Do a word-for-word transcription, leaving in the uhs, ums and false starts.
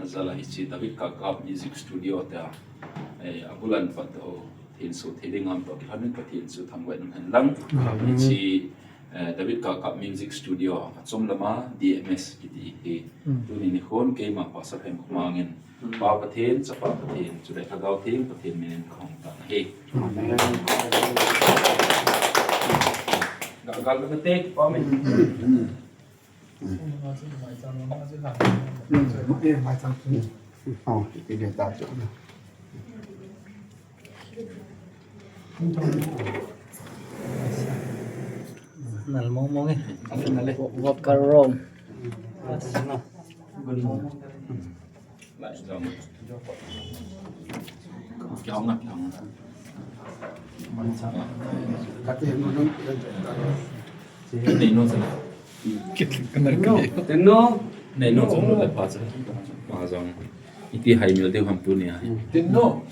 Jala hiche David Kakap Music Studio tia, eh, abulan pat o, thenso thei ding ham toh kilhonin Pathen chu thangvah in umhen lang. Amen. Hiche, eh, David Kakap Music Studio achom lama D M S kiti hi. Hmm. Tuni nikhon keima Pastor Phem Khumang in, Pa Pathen, Chapa Pathen, chule Lhagao Theng Pathen minin kahung tan ahi. Amen. Ga, ga, ga, te, Pa, amen. Nal mo mo nge. Vocal room. Nei no sana. Nei no sana le pa sana. Ma jong. Iti hai mil deu ham tuni a. Tin no.